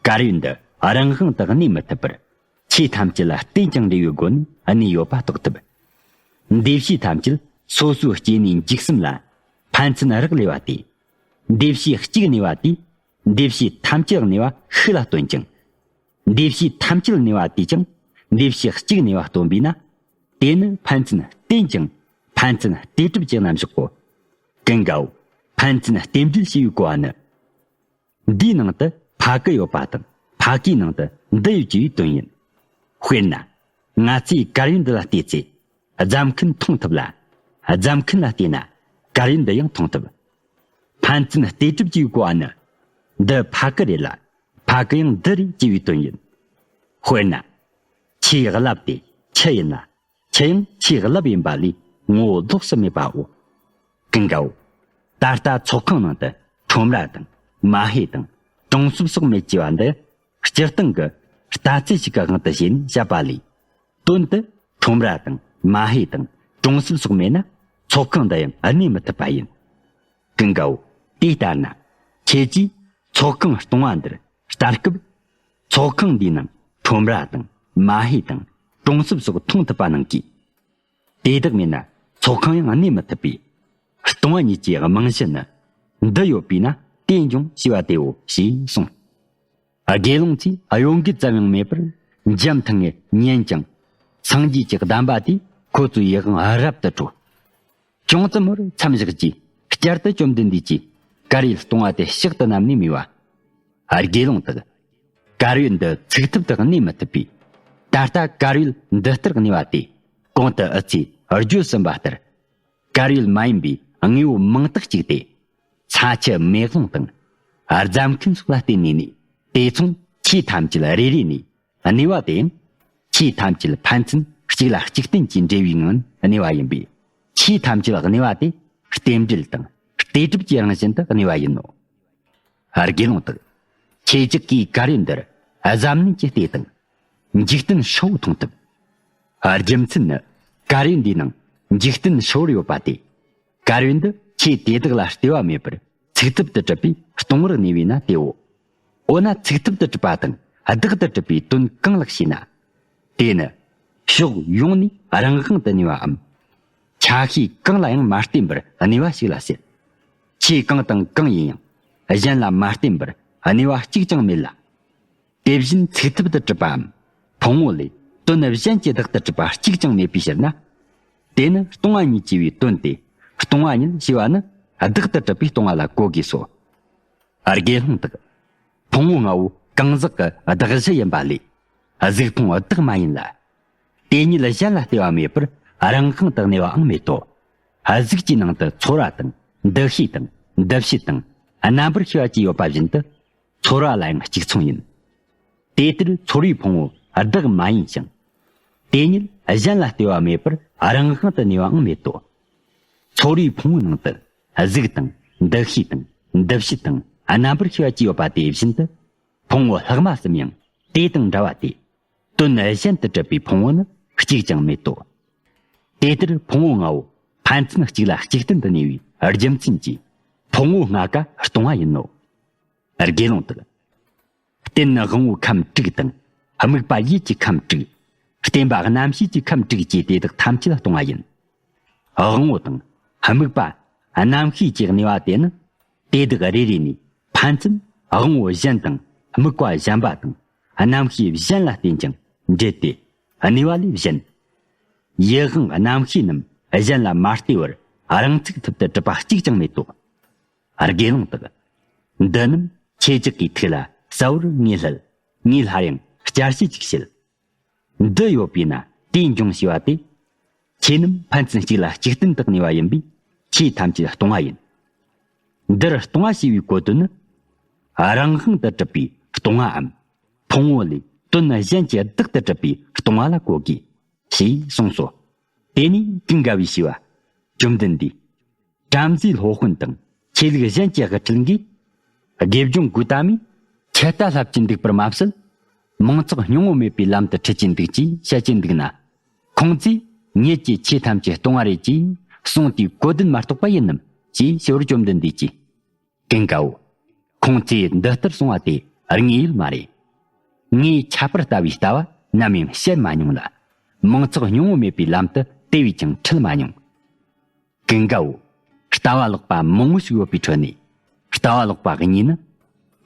དཀར་ཡོལ་འདི་རང་དབང་དུ་གནས་མི་ཐུབ་པར། ཆོས་ཐམས་ཅད་ལ་རྟེན་ཅིང་འབྲེལ་བའི་སྒོ་ནས་གནས་ཡོད་པ་རྟོགས་ཐུབ། འདུས་བྱས་ཐམས་ཅད་སོ་སོའི་སྐྱེ་གནས་འཇིག་གསུམ་ལ་ཕན་ཚུན་རག་ལས་པ་སྟེ། འདུས་བྱས་གཅིག་གནས་པ་དེས་འདུས་བྱས་ཐམས་ཅད་གནས་པ་ཤུགས་ལ་སྟོན་ཅིང་། འདུས་བྱས་ཐམས་ཅད་གནས་པ་དེས་ཀྱང་འདུས་བྱས་གཅིག་གནས་པ་སྟོན་པས་ན། དེ་ནི་ཕན་ཚུན་རྟེན་ཅིང་ཕན་ཚུན་ལྟོས་གྲུབ་ཅེས་རྣམ་གཞག་གོ། ཀུན་དགའ་བོ། ཕན་ཚུན་རྟེན་འབྲེལ་ཞེས་པའི་གོ་བ་ནི། འདིའི་ནང་དུ་ཕ་གི་ཡོད་པ་དང་ཕ་གིའི་ནང་དུ་འདི་ཡོད་ཅེས་པའི་དོན་ཡིན། དཔེར་ན། ང་ཚོས་དཀར་ཡོལ་འདི་ལ་བལྟས་ཚེ། རྫ་མཁན་མཐོང་ཐུབ་ལ། རྫ་མཁན་ལ་བལྟས་ན་དཀར་ཡོལ་འདི་ཡང་མཐོང་ཐུབ། ཕན་ཚུན་ལྟོས་གྲུབ་ཅེས་པའི་གོ་བ་ནི། འདི་ཕ་གི་རེད་ལ། ཕ་གི་ཡང་འདི་རེད་ཅེས་པའི་དོན་ཡིན། དཔེར་ན། ཆུའི་རླབས་དེ་ཆུ་ཡིན་ལ། ཆུ་ཡང་ཆུའི་རླབས་ཡིན་པ་ལས་ངོ་བོ་ལོགས་སུ་མེད་པའོ། ཀུན་དགའ་བོ། ད་ལྟ་ཚོགས་ཁང་ནང་དུ་ཁྲོམ་ར་དང་མ་ཧེ་དང་གྲོང་གསེབ་སོགས་མེད་ཅེས་པ་འདི། སྤྱིར་བཏང་གི་ལྟ་ཚུལ་ཞིག་གི་དབང་དུ་བྱས་ནས་བཤད་པ་ལས། དོན་དུ་ཁྲོམ་ར་དང་མ་ཧེ་དང་གྲོང་གསེབ་སོགས་མེད་ན་ཚོགས་ཁང་འདི་ཡང་གནས་མི་ཐུབ་པ་ཡིན། ཀུན་དགའ་བོ། དེ་ལྟར་ན། ཁྱེད་ཀྱིས་ཚོགས་ཁང་སྟོང་བ་འདིར་ལྟ་སྐབས། ཚོགས་ཁང་འདིའི་ནང་ཁྲོམ་ར་དང་མ་ཧེ་དང་གྲོང་གསེབ་སོགས་མཐོང་ཐུབ་པ་ནང་གི། དེ་དག་མེད་ན་ཚོགས་ཁང་ཡང་གནས་མི་ཐུབ་པས། སྟོང་བ་ཉིད་ཀྱི་རྨང་གཞི་ནི། འདི་ཡོད་པས་ན་དེ་འབྱུང་ཞེས་པ་དེའོ་ཞེས་གསུངས། དགེ་སློང་ཚོས་གཡོ་འགུལ་ཙམ་ཡང་མེད་པར་འཇམ་ཐང་ངེར་ཉན་ཅིང་། སངས་རྒྱས་ཀྱི་གདམས་པ་དེས་ཁོ་ཚོའི་ཡིད་དབང་རབ་ཏུ་འཕྲོག་ཅུང་ཙམ་བར་མཚམས་བཞག་རྗེས་བསྐྱར་དུ་བཅོམ་ལྡན་འདས་ཀྱིས་དཀར་ཡོལ་སྟོང་བ་དེ་ཕྱག་ཏུ་བསྣམས་ནས་སྨྲས་པ། དགེ་སློང་དག་དཀར་ཡོལ་འདི་ཚུགས་ཐུབ་ཏུ་གནས་མི་ཐུབ་པས། ད་ལྟ་དཀར་ཡོལ་འདི་ལྟར་གནས་པ་དེ་གོང་དུ་ཨུ་ཚས་བརྗོད་ཟིན་པ་ལྟར། དཀར་ཡོལ་མ་ཡིན་པའི་དངོས་པོ་མང་དག་ཅིག་སྟེ། ཚྭ་ཆུ་མེ་རླུང་དང་། རྫ་མཁན་སོགས་ལ་བརྟེན་ནས་ནི། དེ་མཚུངས་ཆོས་ཐམས་ཅད་རེ་རེ་ནས་གནས་པ་དེ་ཡང་། ཆོས་ཐམས་ཅད་ཕན་ཚུན་གཅིག་ལ་གཅིག་བརྟེན་གྱིས་འབྲེལ་བའི་ངང་གནས་པ་ཡིན་པས། ཆོས་ཐམས་ཅད་གནས་པ་དེ་རྟེན་འབྲེལ་དང་རྟེན་གྲུབ་ཀྱི་རང་བཞིན་དུ་གནས་པ་ཡིན་ནོ། དགེ་སློང་དག། ཁྱེད་ཅག་གིས་གར་ཡོད་འདིར་གཟབ་ནན་གྱིས་བལྟས་དང་། འཇིག་རྟེན་ཧྲིལ་བོ་མཐོང་ཐུབ། རྒྱུ་མཚན་ནི། གར་ཡོད་འདིའི་ནང་འཇིག་རྟེན་ཧྲིལ་བོར་ཡོད་པ་སྟེ། གར་ཡོད་འདི་ཆོས་དེ་དག་ལ་ལྟོས་པ་མེད་པར་ཚུགས་ཐུབ་ཏུ་གྲུབ་པས་སྟོང་པར་གནས་པས་ན་དེའོ། འོ་ན་ཚུགས་ཐུབ་ཏུ་གྲུབ་པ་དང་བདག་ཏུ་གྲུབ་པའི་དོན་གང་ལགས་ཤེ་ན། དེ་ནི་ཕྱོགས་ཡོངས་ནས་རང་དབང་དུ་གནས་པའམ། ཆ་ཤས་གང་ལ་ཡང་མ་བརྟེན་པར་གནས་པ་ཞིག་ལ་ཟེར། ཆོས་གང་དང་གང་ཡིན་ཡང་གཞན་ལ་མ་བརྟེན་པར་གནས་པ་གཅིག་ཀྱང་མེད་ལ། དེ་བཞིན་ཚུགས་ཐུབ་ཏུ་གྲུབ་པའམ། ཕུང་པོ་ལས་དོན་གཞན་གྱི་བདག་ཏུ་གྲུབ་པ་གཅིག་ཀྱང་མེད་པའི་ཕྱིར་ན། དེ་ནི་སྟོང་པ་ཉིད་ཅེས་པའི་དོན་ཏེ། སྟོང་པ་ཉིད་ཞེས་པ་ནི་བདག་ཏུ་གྲུབ་པའི་སྟོང་པ་ལ་གོ་དགོས་སོ། དགེ་སློང་དག། ཕུང་པོ་ལྔ་པོ་གང་ཟག་གི་གདགས་གཞི་ཡིན་པ་ལས། གཟུགས་ཕུང་བདག་མ་ཡིན་ལ། དེ་ཉིད་གཞན་ལ་ལྟོས་པ་མེད་པར་རང་དབང་དུ་གནས་པའང་མེད་དོ། གཟུགས་ཀྱི་ནང་དུ་ཚོར་བ་དང་། འདུ་ཤེས་དང་། འདུ་བྱེད་དང་། རྣམ་པར་ཤེས་པ་བཅས་ཡོད་པ་བཞིན་དུ། ཚོར་བ་ལ་ཡང་གཅིག་མཚུངས་ཡིན། དེ་ལྟར་ཚོར་བའི་ཕུང་པོ་བདག་མ་ཡིན་ཞིང་། དེ་ཉིད་གཞན་ལ་ལྟོས་པ་མེད་པར་རང་དབང་དུ་གནས་པའང་མེད་དོ། ཚོར་བའི་ཕུང་པོའི་ནང་དུ་གཟུགས་དང་། འདུ་ཤེས་དང་། འདུ་བྱེད་དང་། རྣམ་པར་ཤེས་པ་བཅས་ཡོད་པ་དེ་བཞིན་དུ། ཕུང་པོ་ལྷག་མ་གསུམ་ཡང་དེ་དང་འདྲ་བ་སྟེ། དོན་གཞན་དུ་གྲུབ་པའི་ཕུང་པོ་ནི་གཅིག་ཀྱང་མེད་དོ། དེ་ལྟར་ཕུང་པོ་ལྔ་པོ་ཕན་ཚུན་གཅིག་ལ་གཅིག་བརྟེན་དུ་གནས་པའི་རྒྱུ་མཚན་གྱིས་ཕུང་པོ་ལྔ་ཀ་སྟོང་པ་ཡིན་ནོ། དགེ་སློང་དག། རྟེན་དབང་པོའི་ཁམས་དྲུག་དང་། དམིགས་པ་ཡིད་ཀྱི་ཁམས་དྲུག། བརྟེན་པ་རྣམ་ཤེས་ཀྱི་ཁམས་དྲུག་བཅས་དེ་དག་ཐམས་ཅད་སྟོང་པ་ཡིན། དབང་པོ་དང་། དམིགས་པ། རྣམ་ཤེས་ཀྱི་གནས་པ་དེ་ནི། དེ་དག་རེ་རེ་ནས་ཕན་ཚུན་དབང་པོ་གཞན་དང་། དམིགས་པ་གཞན་པ་དང་། རྣམ་ཤེས་གཞན་ལ་བརྟེན་ཅིང་འབྲེལ་ཏེ་གནས་པ་ལས་གཞན། ཡིད་དབང་རྣམ་ཤེས་རྣམས་གཞན་ལ་མ་ལྟོས་པར་རང་ཚུགས་ཐུབ་ཏུ་གྲུབ་པ་གཅིག་ཀྱང་མེད་དོ། དགེ་སློང་དག། འདི་རྣམས་ཁྱེད་ཅག་གི་ཐུགས་ལ་གསལ་བོར་ངེས་སླད། ངས་སླར་ཡང་བསྐྱར་ཞུ་ཅིག་བྱེད། འདི་ཡོད་པས་ན་དེ་འབྱུང་ཞེས་པ་སྟེ། ཆོས་རྣམས་ཕན་ཚུན་གཅིག་ལ་གཅིག་བརྟེན་དུ་གནས་པ་ཡིན་པས་ཆོས་ཐམས་ཅད་སྟོང་པ་ཡིན། འདིར་སྟོང་པ་ཞེས་པའི་གོ་དོན་ནི། རང་དབང་དུ་གྲུབ་པའི་སྟོང་པའམ། ཕུང་པོ་ལས་དོན་གཞན་གྱི་བདག་ཏུ་གྲུབ་པའི་སྟོང་པ་ལ་གོ་དགོས། ཞེས་གསུངས་སོ། དེ་ནས་ཀུན་དགའ་བོས་ཞུས་པ། བཅོམ་ལྡན་འདས། བྲམ་ཟེའི་སློབ་དཔོན་དང་ཆོས་ལུགས་གཞན་གྱི་དབུ་ཁྲིད་འགས། དགེ་སྦྱོང་གོའུ་ཏ་མས་ཆད་ལྟ་ལྷབ་ཀྱིན་འདུག་པར་མ་ཟད། མིང་ཚོགས་སྙིང་པོ་མེད་པའི་ལམ་དུ་ཁྲིད་ཀྱིན་འདུག་ཅེས་བཤད་ཀྱིན་འདུག་ན། ཁོང་ཚོས་ཉིད་ཀྱི་ཆོས་ཐམས་ཅད་སྟོང་པ་རེད་ཅེས་གསུངས་ཏེ་གོ་དོན་མ་རྟོགས་པ་ཡིན་ནམ་ཅེས་ཞུ་བར་བཅོམ་ལྡན་འདས་ཀྱིས། ཀུན་དགའ་བོ། ཁོང་ཚོས་འདི་ལྟར་གསུང་བ་དེ་དངོས་ཡོད་མ་རེད། ངས་ཁྱད་པར་ལྟ་བའི་ལྟ་བ་ནམ་ཡང་བཤད་མ་མྱོང་ལ། མིང་ཚོགས་སྙིང་པོ་མེད་པའི་ལམ་དུ་དེ་བས་ཀྱང་ཁྲིད་མ་མྱོང་། ཀུན་དགའ་བོ། ལྟ་བ་ལོག་པ་མང་པོ་ཞིག་ཡོད་པའི་ཁྲོད་ནས། ལྟ་བ་ལོག་པ་གཉིས་ནི།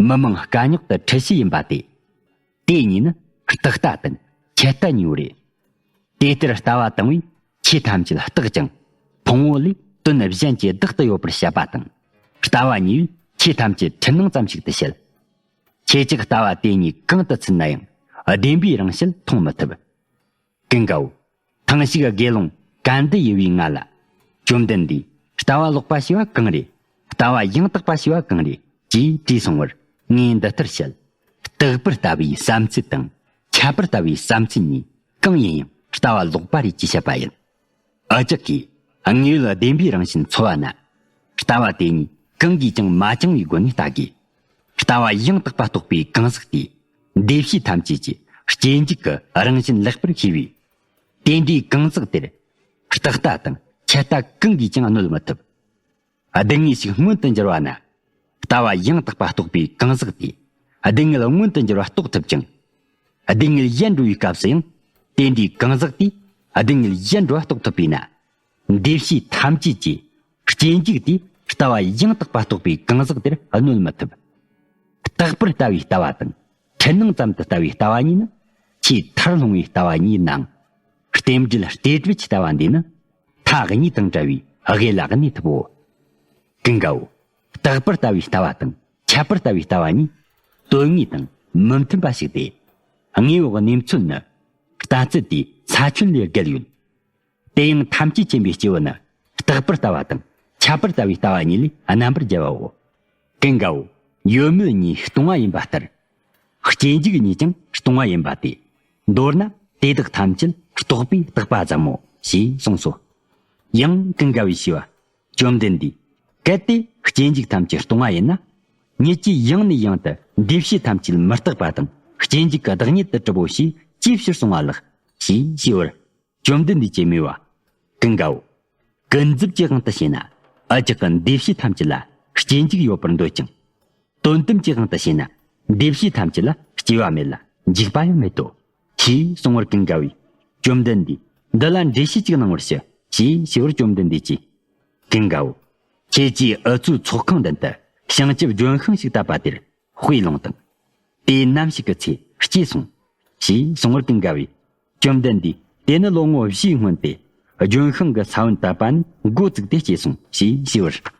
མི་མང་དཀའ་རྙོག་ཏུ་ཁྲིད་བྱེད་ཡིན་པ་སྟེ། དེ་གཉིས་ནི། རྟག་ལྟ་དང་ཆད་ལྟ་གཉིས་པོ་རེད། དེ་ལྟར་ལྟ་བ་དང་པོས་ཆོས་ཐམས་ཅད་རྟག་ཅིང་། ཕུང་པོ་ལས་དོན་གཞན་གྱི་བདག་ཏུ་ཡོད་པར་བཤད་པ་དང་། ལྟ་བ་གཉིས་པས་ཆོས་ཐམས་ཅད་འཁྲུལ་སྣང་ཙམ་ཞིག་ཏུ་བཤད། ཁྱེད་ཅག་ལྟ་བ་དེ་གཉིས་གང་དུ་ཚུད་ན་ཡང་བདེན་པའི་རང་བཞིན་མཐོང་མི་ཐུབ། ཀུན་དགའ་བོ། ཐེངས་ཤིག་དགེ་སློང་ཀ་འདི་ཡི་བའི་ང་ལ། བཅོམ་ལྡན་འདས། ལྟ་བ་ལོག་པ་ཞེས་པ་གང་རེད། ལྟ་བ་ཡང་དག་པ་ཞེས་པ་གང་རེད་ཅེས་དྲིས་སོང་བར་ངས་འདི་ལྟར་བཤད། རྟག་པར་ལྟ་བའི་བསམ་ཚུལ་དང་ཁྱད་པར་ལྟ་བའི་བསམ་ཚུལ་གཉིས་གང་ཡིན་ཡང་ལྟ་བ་ལོག་པ་རེད་ཅེས་བཤད་པ་ཡིན། འུ་ཅག་གིས་དངོས་ཡོད་བདེན་པའི་རང་བཞིན་འཚོལ་བ་ན། ལྟ་བ་དེ་གཉིས་གང་གིས་ཀྱང་མ་བཅིངས་པའི་སྒོ་ནས་ལྟ་དགོས། ལྟ་བ་ཡང་དག་པ་རྟོགས་པའི་གང་ཟག་དེས། འདུས་བྱས་ཐམས་ཅད་ཀྱི་སྐྱེ་འཇིག་གི་རང་བཞིན་ལེགས་པར་ཤེས་པས། དེ་འདྲའི་གང་ཟག་དེར། རྟག་ལྟ་དང་ཁྱད་ལྟ་གང་གིས་ཀྱང་གནོད་མི་ཐུབ། སྡུག་བསྔལ་ཞིག་མངོན་དུ་འགྱུར་བ་ན། ལྟ་བ་ཡང་དག་པ་རྟོགས་པའི་གང་ཟག་དེས། སྡུག་བསྔལ་མངོན་དུ་འགྱུར་བ་རྟོགས་ཐུབ་ཅིང་། སྡུག་བསྔལ་ཡལ་འགྲོ་བའི་སྐབས་སུ་ཡང་། དེ་འདྲའི་གང་ཟག་དེས། སྡུག་བསྔལ་ཡལ་འགྲོ་བ་རྟོགས་ཐུབ་པས་ན། འདུས་བྱས་ཐམས་ཅད་ཀྱི་སྐྱེ་འཇིག་དེས་ལྟ་བ་ཡང་དག་པ་རྟོགས་པའི་གང་ཟག་དེར་གནོད་མི་ཐུབ། རྟག་པར་ལྟ་བའི་ལྟ་བ་དང་འཁྲུལ་སྣང་ཙམ་དུ་ལྟ་བའི་ལྟ་བ་གཉིས་ནི་ཆེས་མཐར་ལྷུང་བའི་ལྟ་བ་གཉིས་ནའང་། རྟེན་འབྲེལ་རྟེན་གྲུབ་ཀྱི་ལྟ་བ་འདི་ནི་མཐའ་གཉིས་དང་བྲལ་བའི་དབུས་ལ་གནས་ཐུབ་བོ། ཀུན་དགའ་བོ། རྟག་པར་ལྟ་བའི་ལྟ་བ་དང་ཁྱད་པར་ལྟ་བའི་ལྟ་བ་གཉིས་དོན་དངོས་དང་མི་མཐུན་པ་ཞིག་སྟེ། དངོས་པོའི་གནས་ཚུལ་ནི་ལྟ་ཚུལ་དེའི་ས་ཁྱོན་ལས་བརྒལ་ཡོད། དེ་ཡང་ཐམས་ཅད་མཁྱེན་པའི་སྐྱེས་བུ་ནི་རྟག་པར་ལྟ་བ་དང་ཁྱད་པར་ལྟ་བའི་ལྟ་བ་གཉིས་ལས་རྣམ་པར་རྒྱལ་བའོ། ཀུན་དགའ་བོ། ཡོད་མེད་གཉིས་སྟོང་པ་ཡིན་པ་ལྟར། སྐྱེ་འཇིག་གཉིས་ཀྱང་སྟོང་པ་ཡིན་པ་སྟེ། མདོར་ན་ དེ་དག་ཐམས་ཅད་རྟོག་པས་བཏགས་པ་ཙམ་མོ་ཞེས་གསུངས་སོ། ཡང་ཀུན་དགའ་བོས་ཞུས་པ། བཅོམ་ལྡན་འདས། གལ་ཏེ་སྐྱེ་འཇིག་ཐམས་ཅད་སྟོང་བ་ཡིན་ན། ཉིད་ཀྱིས་ཡང་ནས་ཡང་དུ་འདུས་བྱས་ཐམས་ཅད་མི་རྟག་པ་དང་སྐྱེ་འཇིག་གི་བདག་ཉིད་དུ་གྲུབ་བོ་ཞེས་ཅིའི་ཕྱིར་གསུང་བ་ལགས་ཞེས་ཞུས་པར། བཅོམ་ལྡན་འདས་ཀྱིས་སྨྲས་པ། ཀུན་དགའ་བོ། ཀུན་རྫོབ་ཀྱི་དབང་དུ་བྱས་ན། འུ་ཅག་གི་འདུས་བྱས་ཐམས་ཅད་ལ་སྐྱེ་འཇིག་ཡོད་པར་འདོད་ཅིང་། དོན་དམ་གྱི་དབང་དུ་བྱས་ན། འདུས་བྱས་ཐམས་ཅད་ལ་སྐྱེ་བ་མེད་ལ་འཇིག་པ་ཡང་མེད་དོ། ཞེས་གསུང་བར་ཀུན་དགའ་བོས། བཅོམ་ལྡན་འདས། འདི་ལ་འགྲེལ་བཤད་ཅིག་གནང་བར་ཞུ། ཞེས་ཞུ་བར་བཅོམ་ལྡན་འདས་ཀྱིས། ཀུན་དགའ་བོ། ཁྱེད་ཀྱིས་འུ་ཚོའི་ཚོགས་ཁང་མདུན་དུ་བྱང་ཆུབ་ལྗོན་ཤིང་ཞིག་བཏབ་པ་དེར་དཔེ་ལོངས་དང་། དེ་ནམ་ཞིག་གི་ཚེ་སྐྱེས་སོང་། ཞེས་གསུང་བར་ཀུན་དགའ་བོས། བཅོམ་ལྡན་འདས། དེ་ནི་ལོ་ངོ་བཞིའི་སྔོན་ཏེ། ལྗོན་ཤིང་གི་ས་བོན་བཏབ་པ་ནས་འགོ་བཙུགས་ཏེ་སྐྱེས་སོང་ཞེས་ཞུས་པར།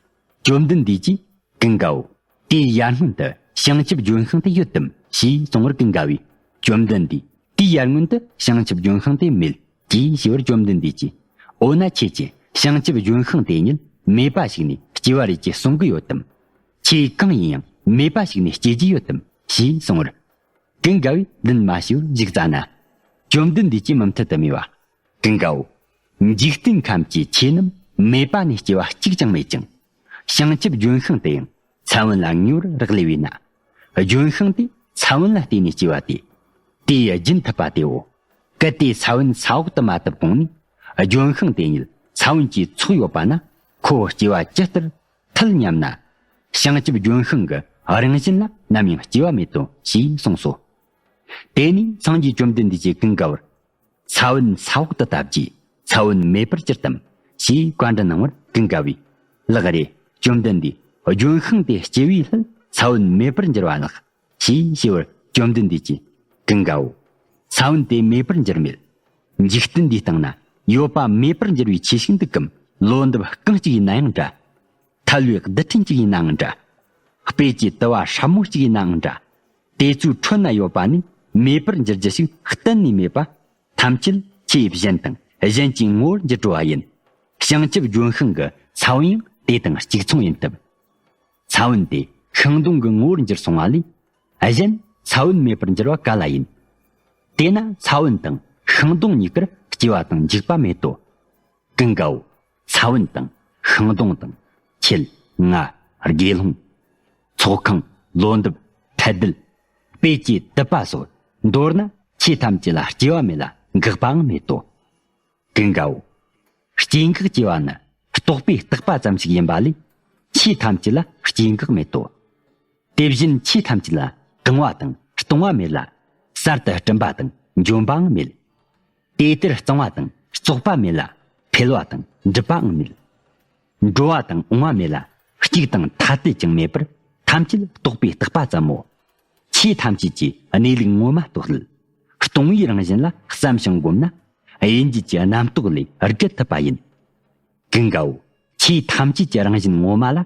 བཅོམ་ལྡན་འདས་ཀྱིས། ཀུན་དགའ་བོ། དེའི་ཡར་སྔོན་དུ་བྱང་ཆུབ་ལྗོན་ཤིང་དེ་ཡོད་དམ་ཞེས་གསུང་བར་ཀུན་དགའ་བོས། བཅོམ་ལྡན་འདས། དེའི་ཡར་སྔོན་དུ་བྱང་ཆུབ་ལྗོན་ཤིང་དེ་མེད། ཅེས་ཞུས་པར་བཅོམ་ལྡན་འདས་ཀྱིས། འོ་ན་ཁྱེད་ཀྱིས་བྱང་ཆུབ་ལྗོན་ཤིང་དེ་ཉིད་མེད་པ་ཞིག་ནས་སྐྱེ་བ་རེད་ཅེས་གསུང་གི་ཡོད་དམ། ཆོས་གང་ཡིན་ཡང་མེད་པ་ཞིག་ནས་སྐྱེ་རྒྱུ་ཡོད་དམ་ཞེས་གསུང་བར། ཀུན་དགའ་བོས་ལན་མ་ཞུ་བར་བཞུགས་ཙ་ན། བཅོམ་ལྡན་འདས་ཀྱིས་མུ་མཐུད་དུ་སྨྲས་པ། ཀུན་དགའ་བོ། འཇིག་རྟེན་ཁམས་ཀྱི་ཆོས་རྣམས་མེད་པ་ནས་སྐྱེ་བ་གཅིག་ཀྱང་མེད་ཅིང་། བྱང་ཆུབ་ལྗོན་ཤིང་དེ་ཡང་ས་བོན་ལ་ངེས་པར་རག་ལས་པས་ན། ལྗོན་ཤིང་དེ་ས་བོན་ལ་བརྟེན་ནས་སྐྱེ་བ་སྟེ། དེ་ཡི་རྒྱུན་མཐུད་པ་དེའོ། གལ་ཏེ་ས་བོན་ས་འོག་ཏུ་མ་བཏབ་གོང་ནས་ལྗོན་ཤིང་དེ་ཉིད་ས་བོན་གྱི་ཚོགས་ཡོད་པ་ན། ཁོ་སྐྱེ་བ་ཇི་ལྟར་ཐལ་སྙམ་ན། བྱང་ཆུབ་ལྗོན་ཤིང་གི་རང་བཞིན་ལ་ནམ་ཡང་སྐྱེ་བ་མེད་དོ་ཞེས་གསུངས་སོ། དེ་ནས་སངས་རྒྱས་བཅོམ་ལྡན་འདས་ཀྱིས་ཀུན་དགའ་བོར། ས་བོན་ས་འོག་ཏུ་བཏབ་ཀྱིས་ས་བོན་མེད་པར་གྱུར་ཏམ། ཞེས་བཀའ་འདྲི་གནང་བར་ཀུན་དགའ་བོས། ལགས་རེད། བཅོམ་ལྡན་འདས། ལྗོན་ཤིང་དེ་སྐྱེ་བའི་སླད་ས་བོན་མེད་པར་འགྱུར་བ་ལགས། ཞེས་ཞུས་པར་བཅོམ་ལྡན་འདས་ཀྱིས། ཀུན་དགའ་བོ། ས་བོན་དེ་མེད་པར་འགྱུར་མེད། འཇིག་རྟེན་འདིའི་སྟེང་ན་ཡོད་པ་མེད་པར་འགྱུར་བའི་ཆོས་ཤིག་འདུག་གམ། ལོ་འདབ་རྐང་གཅིག་ཡིན་ན་ཡང་འདྲ། ཐལ་བའི་རྡུལ་ཕྲན་གཅིག་ཡིན་ནའང་འདྲ། སྤོས་ཀྱི་དུ་བ་སྲབ་མོ་གཅིག་ཡིན་ནའང་འདྲ། དེ་ཚོའི་ཁྲོད་ན་ཡོད་པ་ནི་མེད་པར་འགྱུར་རྒྱུ་ཞིག་གཏན་ནས་མེད་པ། ཐམས་ཅད་ཆོས་གཞན་དང་གཞན་གྱི་ངོ་བོར་འགྱུར་འགྲོ་བ་ཡིན། བྱང་ཆུབ་ལྗོན་ཤིང་གི་ས་བོན་ཡང་དེ་དང་གཅིག་མཚུངས་ཡིན་སྟབས། ས་བོན་དེ་ཤིང་སྡོང་གི་ངོ་བོར་འགྱུར་སོང་བ་ལས། གཞན་ས་བོན་མེད་པར་འགྱུར་བ་ག་ལ་ཡིན། དེས་ན་ས་བོན་དང་ཤིང་སྡོང་གཉིས་ཀར་སྐྱེ་བ་དང་འཇིག་པ་མེད་དོ། ཀུན་དགའ་བོ། ས་བོན་དང་ཤིང་སྡོང་དང་ཁྱེད་ང་དགེ་སློང་། ཚོགས་ཁང་ལོ་འདབ་འཕེལ་རྡུལ་སྤོས་ཀྱི་དུད་པ་སོགས་མདོར་ན་ཆོས་ཐམས་ཅད་ལ་སྐྱེ་བ་མེད་ལ་འགག་པའང་མེད་དོ། ཀུན་དགའ་བོ། སྐྱེ་འགག་སྐྱེ་བ་ནི་རྟོག་པས་བཏགས་པ་ཙམ་ཞིག་ཡིན་པ་ལས་ཆོས་ཐམས་ཅད་ལ་སྐྱེ་འགག་མེད་དོ། དེ་བཞིན་ཆོས་ཐམས་ཅད་ལ་གང་བ་དང་སྟོང་བ་མེད་ལ། གསར་དུ་སྐྲུན་པ་དང་འཇོམས་པའང་མེད། དེ་ལྟར་གཙང་བ་དང་བཙོག་པ་མེད་ལ། འཕེལ་བ་དང་འགྲིབ་པའང་མེད། འགྲོ་བ་དང་འོང་བ་མེད་ལ། གཅིག་དང་ཐ་དད་ཀྱང་མེད་པར་ཐམས་ཅད་རྟོག་པས་བཏགས་པ་ཙམ་མོ། ཆོས་ཐམས་ཅད་ཀྱི་གནས་ལུགས་ངོ་མ་རྟོགས་སླད། སྟོང་བའི་རང་བཞིན་ལ་བསམ་ཞིང་བསྒོམས་ན། དབྱིན་ཇི་གི་རྣམ་རྟོག་ལས་བརྒལ་ཐུབ་པ་ཡིན། ཀུན་དགའ་བོ། ཆོས་ཐམས་ཅད་ཀྱི་རང་བཞིན་ངོ་མ་ལ་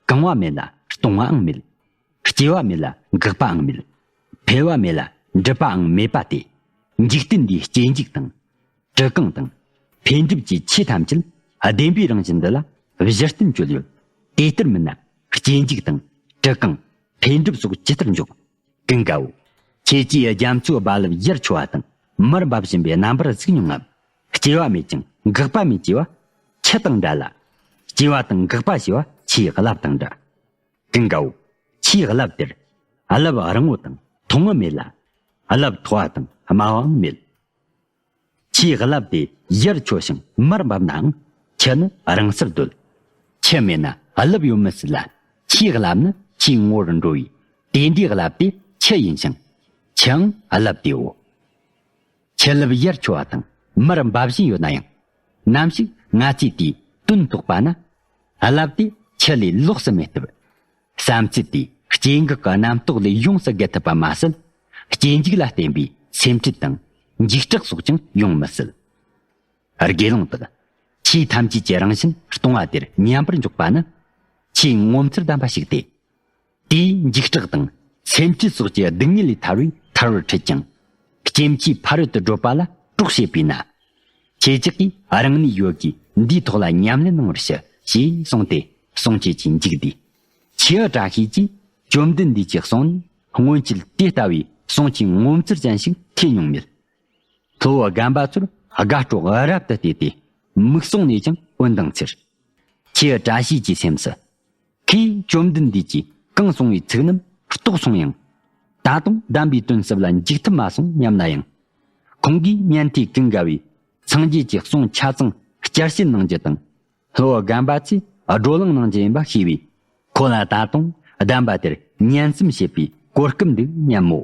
གང་བ་མེད་ལ་སྟོང་བའང་མེད། སྐྱེ་བ་མེད་ལ་འགག་པའང་མེད། འཕེལ་བ་མེད་ལ་འགྲིབ་པའང་མེད་པ་སྟེ། འཇིག་རྟེན་འདིའི་སྐྱེ་འཇིག་དང་། གྲི་གང་དང་། འཕེལ་འགྲིབ་ཀྱི་ཆོས་ཐམས་ཅད་བདེན་པའི་རང་བཞིན་འདི་ལ་གཞི་རྟེན་བཅོལ་ཡོད། དེ་ལྟར་མིན་ན་སྐྱེ་འཇིག་དང་། གྲི་གང་། འཕེལ་འགྲིབ་སོགས་ཇི་ལྟར་འཇོག་ཀུན་དགའ་བོ། ཁྱེད་ཀྱིས་རྒྱ་མཚོའི་རྦ་རླབས་ཡར་འཕྱོ་བ་དང་མར་འབབ་བཞིན་པའི་རྣམ་པར་གཟིགས་མྱོང་ངམ། སྐྱེ་བ་མེད་ཅིང་འགག་པ་མེད་ཅེས་པ། ཆུ་དང་འདྲ་ལ། སྐྱེ་བ་དང་འགག་པ་ཞེས་པ་ཆུའི་རླབས་དང་འདྲ། ཀུན་དགའ་བོ། ཆུའི་རླབས་དེར། རླབས་རིང་བོ་དང་ཐུང་ངུ་མེད་ལ། རླབས་མཐོ་བ་དང་དམའ་བའང་མེད། ཆུའི་རླབས་དེ་ཡར་འཕྱོ་ཞིང་མར་འབབ་ནའང་ཆུ་ནི་རིང་སར་སྡོད། ཆུ་མེད་ན་རླབས་ཡོད་མི་སྲིད་ལ། ཆུའི་རླབས་ནི་ཆུའི་ངོ་བོར་འགྲོ་བས་དེ་འདྲའི་རླབས་དེ་ཆུ་ཡིན་ཞིང་། ཆུའང་རླབས་དེའོ། ཆུ་རླབས་ཡར་འཕྱོ་བ་དང་མར་འབབ་བཞིན་ཡོད་ན་ཡང་། ནམ་ཞིག་ང་ཚོས་དེའི་དོན་རྟོགས་པ་ན། རླབས་དེ་ཆུ་ལས་ལོགས་སུ་མེད་སྟབས། བསམ་ཚུལ་དེ་སྐྱེ་འགག་གི་རྣམ་རྟོག་ལས་ཡོངས་སུ་བརྒལ་ཐུབ་པ་མ་ཟད། སྐྱེ་འཇིག་ལ་བརྟེན་པའི་སེམས་ཁྲལ་དང་འཇིགས་སྐྲག་སོགས་ཀྱང་ཡོང་མི་སྲིད། དགེ་སློང་དག་ཆོས་ཐམས་ཅད་ཀྱི་རང་བཞིན་སྟོང་བ་དེར་མཉམ་པར་འཇོག་པ་ནི། ཆོས་ངོ་མཚར་ལྡན་པ་ཞིག་སྟེ། དེའི་འཇིགས་སྐྲག་དང་སེམས་ཁྲལ་སོགས་ཀྱི་སྡུག་བསྔལ་ལས་ཐར་བས་ཐར་བར་ཁྲིད་ཅིང་། སྐྱེ་འཆིའི་ཕ་རོལ་ཏུ་བགྲོད་པ་ལ་གྲོགས་བྱེད་པས་ན། ཁྱེད་ཅག་གིས་རང་ནུས་ཡོད་དགུས་འདིའི་ཐོག་ལ་ཉམས་ལེན་གནང་བར་ཞུ་ཞེས་གསུངས་ཏེ་གསུང་བྱེད་ཀྱི་འཇུག་དུས། ཆེའུ་བཀྲ་ཤིས་ཀྱིས་བཅོམ་ལྡན་འདས་ཀྱི་གསུང་ནས་སྔོན་ཆད་དེ་ལྟ་བུའི་གསུང་ཆོས་ངོ་མཚར་ཅན་ཞིག་ཐོས་མྱོང་མེད། སློབ་བུ་རྒན་པ་ཚོར་དགའ་སྤྲོ་རབ་ཏུ་བལྟས་ཏེ། མིག་ཟུང་ནས་ཀྱང་འོད་མདངས་འཚེར། ཁྱེའུ་བཀྲ་ཤིས་ཀྱི་སེམས་སུ། ཁོས་བཅོམ་ལྡན་འདས་ཀྱིས་གང་གསུངས་པའི་ཚིག་རྣམས་རྟོགས་སོང་ཡང་། ད་དུང་གདམས་པའི་དོན་གསུབ་ལ་འཇུག་ཐུབ་མ་སོང་སྙམ་ན་ཡང་། ཁོང་གིས་ཉན་ཐོས་ཀུན་དགའ་བོས་སངས་རྒྱས་ཀྱི་གསུང་ཆ་ཚང་བསྐྱར་བཤད་གནང་རྒྱུ་དང་། སློབ་བུ་རྒན་པ་ཚོས་བགྲོ་གླེང་གནང་རྒྱུ་ཡིན་པ་ཤེས་པས། ཁོ་ལ་ད་དུང་གདམས་པ་དེར་ཉན་བསམ་བྱེད་པའི་གོ་སྐབས་འདུག་སྙམ་མོ།